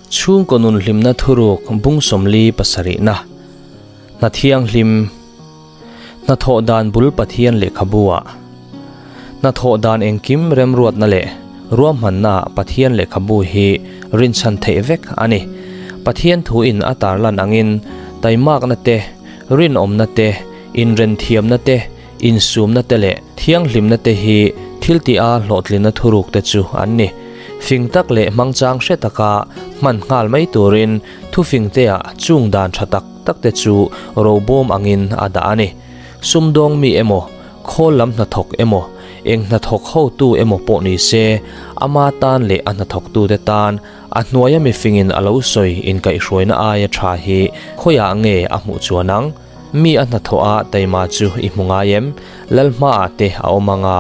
Chhungkaw nun hlimna thuruk bung 47 na. Hna thianghlim, Hnathawh dan bul Pathian lehkhabu ah. Hnathawh dan engkim remruatna leh ruahmanna ah Pathian lehkhabu hi rinchhan theih vek a ni. Pathian thu in a tarlan angin taimakna te, rinawmna te, inrenthiamna te, insumna te leh thianghlimna te hi thil tih a hlawhtlinna thuruk te chu an ni. Fing tak leh hmangchang hre taka hman nghal mai turin thufing te ah chung dan tha tak tak te chu robawm angin a dah a ni. Sumdawng mi emaw, khawl lam hnathawk emaw, eng hnathawk hotu emaw pawh ni se, ama tan leh a hnathawktute tan a hnuaia mifingin a lo sawi inkaihhruaina aia tha hi khawiah nge a hmuh chuan ang? Mi a hnathawh a taima chu i hmu ngai em? Lal hmaah te a awm ang a,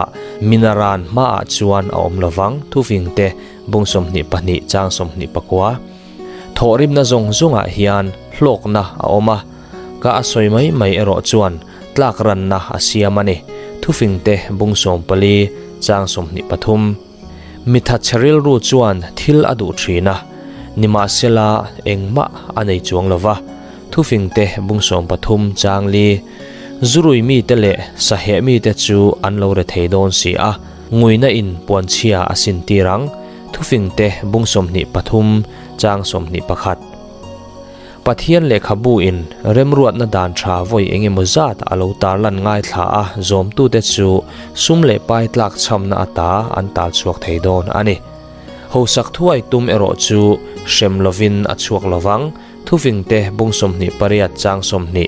minaran hmaah chuan a awm lo vang, thufing te, bung 22 chang 29. Thawhrimna zawng zawngah hian hlawkna a awm a, ka a sawi mai mai erawh chuan tlak ranna a siam a ni, thufing te, bung 14 chang 23. Mithatchhe rilru chuan thil a duh thin a, nimahsela engmah a nei chuang lo va, thufing te bung 13 chang li. Zurui mite leh saheh mite chu an lo re thei dawn si a, nguina in puanchhia a sin tir ang, thufing te bung 23 chang 21. Pathian lehkhabu in remruatna dan tha vawi eng emaw zat a lo tarlan ngaithla a, zawmtute chu sum leh pai tlak chhamna ata an tal chhuak thei dawn a ni. Hosak thuai tum erawh chu hrem lovin a chhuak lovang, thufingte bung 28 chang 20.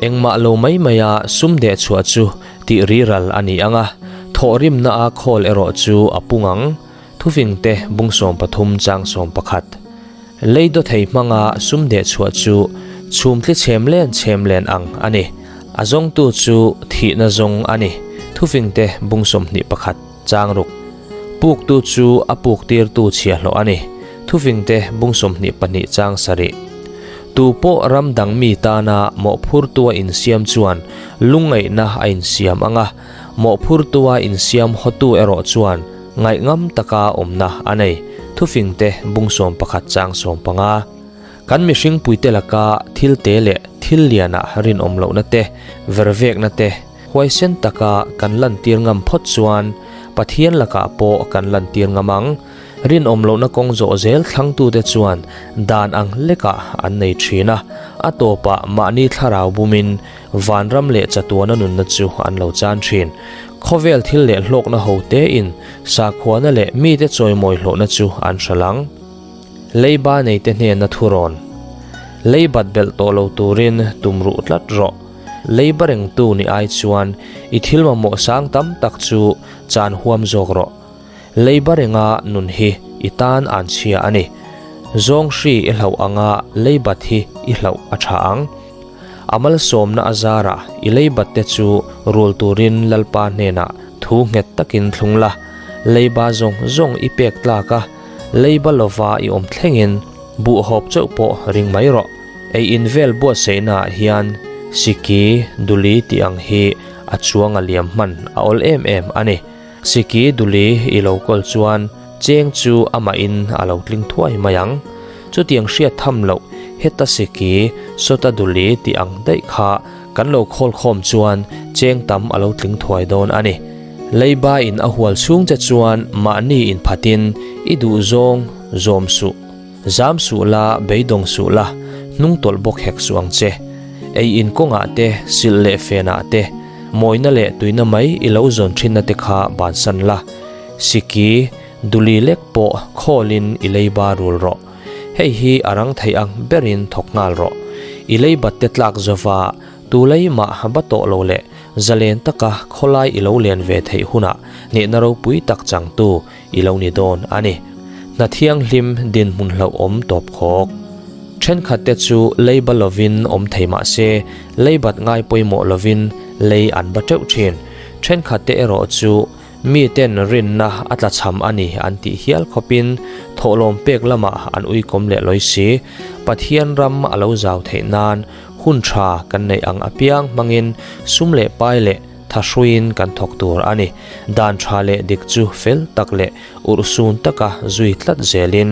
Engmah lo mai maia sum deh chhuah chu tih riral a ni ang a, thawhrimna a khawl erawh chu a pung ang, thufingte bung 13 chang 11. Lei daw thei hmanga sum deh chhuah chu chhum tli chhem len chhem len ang a ni. A zawngtu chu thihna zawng a ni, thufingte bung 21 chang ruk. Puktu chu a puk tirtu chhiahhlawh a ni, thufingte bung 22 chang sarih. Tu pawh ram dang mi tana mawhphurtua insiam chuan lungngaihna a insiam ang a, mawhphurtua insiam hawtu erawh chuan Ngaihngam taka awmna a nei. Thufingte bung 11 chang 15. Kan mihring puite laka thil te leh thil liana rinawm lohna te, vervekna te, huaisen taka kan lantir ngam phawt chuan Pathian lakah pawh kan lantir ngam ang. Rinawm lohna kawng zawh zel thlangtute chuan dan ang lekah an nei thin a, a tawpah mahni thlarau bumin vanram leh chatuana nunna chu an lo chan thin. Khawvel thil leh hlawkna ho tein sakhuana leh mite chawimawi hlawhna chu an hral ang. Leiba neite hnena thurawn. Lei bat belh tawh lo turin tum ruh tlat rawh. Leiba rengtu ni ai chuan i thil mamawh sang tam tak chu chan huam zawk rawh. Leiba renga nun hi i tan an chhia a ni. Zawng hri i hlauh anga leibat hi i hlauh a tha ang. A malsawmna a zarah i leibat te chu rul turin Lalpa hnenah thu nghet takin thlung la, leiba zawng zawng i pek tlak a, leiba lova i awm thlengin buhhawp chauh pawh ring mai rawh. Ei in vel buatsaihnaah hian siki, duli tih ang hi a chuang a liam hman a awl em em a ni. Siki, duli i lo kawl chuan cheng chu amahin a lo tling thuai mai ang. Chutiang hriat tham loh heta siki, sawta duli tih ang daih kha kan lo khawl khawm chuan cheng tam a lo tling thuai dawn a ni. Leiba in a hual chhung che chuan mahni inphatin i duh zawng zawm suh. Zam suh la, beidawng suh la, hnung tawlh bawk hek suh ang che. Ei in kawngah te, silh leh fenah te, mawina leh tuina mai i lo zawn thinna te kha bansan la. Siki, duli lek pawh khawlin i leiba rul rawh. Hei hi a rang theih ang berin thawk nghal rawh. I leibat te tlak zova tu lei mah ba tawh lo leh zalen taka khawlai i lo len ve theih hunah hnehna ropui tak changtu i lo ni dawn a ni. Hna thianghlim dinhmun hlauhawm tawp khawk. Thenkhat te chu leiba lovin awm thei mah se, leibat ngai pawimawh lovin lei an ba teuh thin. Thenkhat te erawh chu miten rinna a tlachham a ni an tih hial khawpin thawhlawm pek lamah an uikawm leh lawi si. Pathian ram a lo zau theih nan hun tha kan neih ang apiang hmangin sum leh pai leh Thahruiin kan thawk tur a ni. Dan tha leh dik chu fel tak leh urhsun taka zui tlat zelin.